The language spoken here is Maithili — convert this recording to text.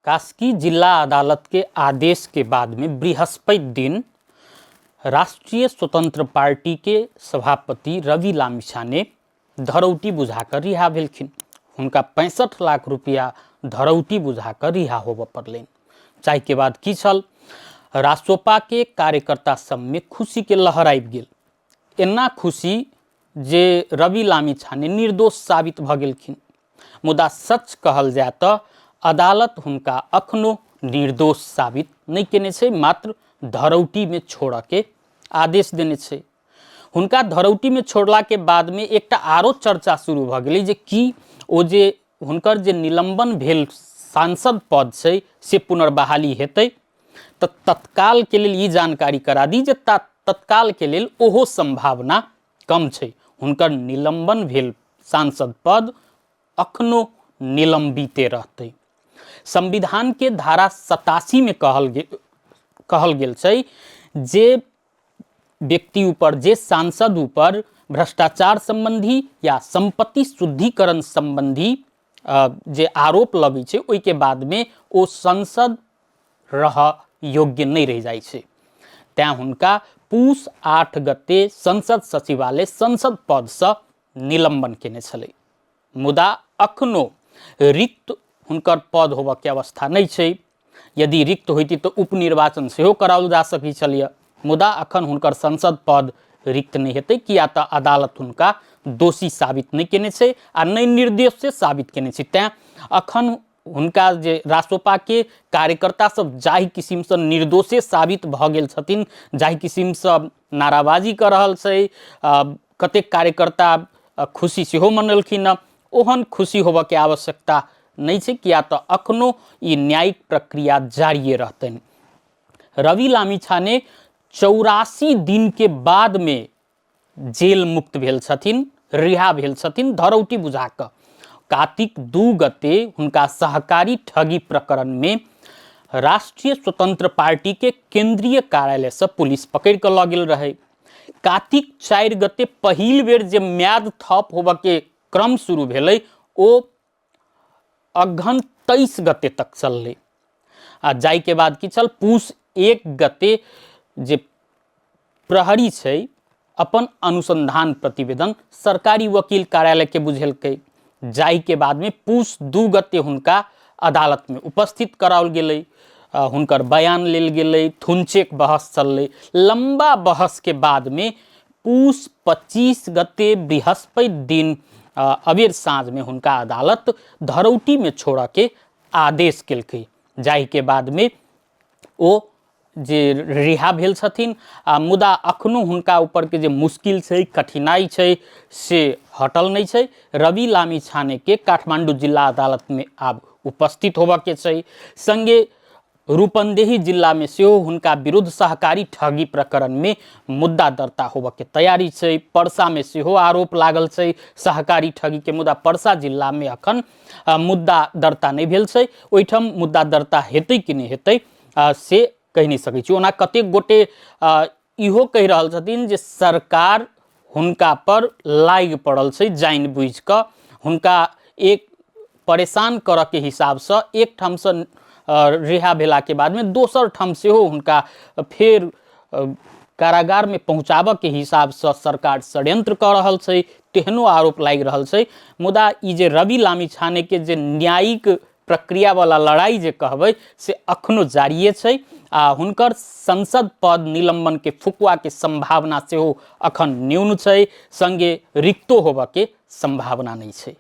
कास्की जिला अदालत के आदेश के बाद में बृहस्पति दिन राष्ट्रीय स्वतंत्र पार्टी के सभापति रवि लामिछाने धरौटी बुझाकर रिहा भेलखिन। हुनका 65 लाख रुपया धरौटी बुझाकर रिहा होबऽ पड़लनि। जाहिके बाद की छल, रासोपा के कार्यकर्ता सबमे खुशी के लहर आबि गेल। एना खुशी जे रवि लामिछाने निर्दोष साबित भऽ गेलखिन। मुदा सच कहल जाय तऽ अदालत हुनका अखनो निर्दोष साबित नहि केने छै, मात्र धरौटीमे छोड़ऽके आदेश देने छै। हुनका धरौटीमे छोड़लाके बादमे एकटा आरो चर्चा शुरू भऽ गेलै जे की ओ जे हुनकर जे निलंबन भेल सांसद पद छै से पुनर्बहाली हेतै। तऽ तत्कालके लेल ई जानकारी करा दी जे तत्कालके लेल ओहो सम्भावना कम छै। हुनकर निलंबन भेल सांसद पद अखनो निलंबिते रहतै। संविधान के धारा 87 में कहल गेल छै जे व्यक्ति ऊपर, जे सांसद ऊपर भ्रष्टाचार संबंधी या संपत्ति शुद्धिकरण संबंधी जे आरोप लगै छै ओहिके बादमे ओ संसद रह योग्य नहि रहि जाइ छै। तैँ हुनका पूस 8 गते संसद सचिवालय संसद पदसँ निलंबन केने छलै। मुदा अखनो रिक्त हुनकर पद होबऽके अवस्था नहि छै। यदि रिक्त होइती तऽ उपनिर्वाचन सेहो कराओल जा सकै छलैए, मुदा अखन हुनकर संसद पद रिक्त नहि हेतै, किया तऽ अदालत हुनका दोषी साबित नहि केने छै आ नहि निर्दोष से साबित केने छै। तैँ अखन हुनका जे रासोपाके कार्यकर्ता सब जाहि किसिमसँ निर्दोषे साबित भऽ गेल छथिन, जाहि किसिमसँ नाराबाजी कऽ रहल छै, कतेक कार्यकर्ता खुशी सेहो मनलखिन हँ, ओहन खुशी होबऽके आवश्यकता नहि छै, किया तऽ अखनो ई न्यायिक प्रक्रिया जारिए रहतनि। रवि लामिछाने 84 दिनके बादमे जेल मुक्त भेल छथिन, रिहा भेल छथिन धरौटी बुझा कऽ। कातिक 2 गते हुनका सहकारी ठगी प्रकरणमे राष्ट्रीय स्वतंत्र पार्टी के केंद्रीय कार्यालयसँ पुलिस पकड़ि कऽ लऽ गेल रहै। कातिक 4 गते पहिल बेर जे म्याद थप होबऽके क्रम शुरू भेलै ओ अगहन 23 गते तक चललै आ जाहिके बाद की छल, पूस 1 गते जे प्रहरी छै अपन अनुसंधान प्रतिवेदन सरकारी वकील कार्यालयके बुझेलकै, जाहिके बादमे पूस 2 गते हुनका अदालतमे उपस्थित कराओल गेलै, हुनकर बयान लेल गेलै, थुनचेक बहस चललै। लम्बा बहसके बादमे पूस 25 गते बृहस्पति दिन अबेर साँझमे हुनका अदालत धरौटीमे छोड़ऽके आदेश केलकै, जाहिके बादमे ओ जे रिहा भेल छथिन। आ मुदा अखनो हुनका ऊपरके जे मुश्किल छै, कठिनाइ छै, से हटल नहि छै। रवि लामिछानेके काठमाण्डू जिल्ला अदालतमे आब उपस्थित होबऽके छै। सङ्गे रूपन्देही जिल्लामे सेहो हुनका विरुद्ध सहकारी ठगी प्रकरणमे मुद्दा दर्ता होबऽके तैयारी छै। परसामे सेहो आरोप लागल छै सहकारी ठगीके, मुदा परसा जिल्लामे अखन मुद्दा दर्ता नहि भेल छै। ओहिठाम मुद्दा दर्ता हेतै कि नहि हेतै से कहि नहि सकै छी। ओना कतेक गोटे इहो कहि रहल छथिन जे सरकार हुनका पर लागि पड़ल छै, जानि बुझि कऽ हुनका एक परेशान करऽके हिसाबसँ एक ठामसँ रिहा भेलाके बादमे दोसर ठाम सेहो हुनका फेर कारागारमे पहुँचाबऽके हिसाबसँ सरकार षड्यंत्र कऽ रहल छै, तेहनो आरोप लागि रहल छै। मुदा ई जे रवि लामिछानेके जे न्यायिक प्रक्रियावला लड़ाइ जे कहबै से अखनो जारिए छै आ हुनकर संसद पद निलंबनके फुकुआके सम्भावना सेहो अखन न्यून छै, सङ्गे रिक्तो होबऽके सम्भावना नहि छै।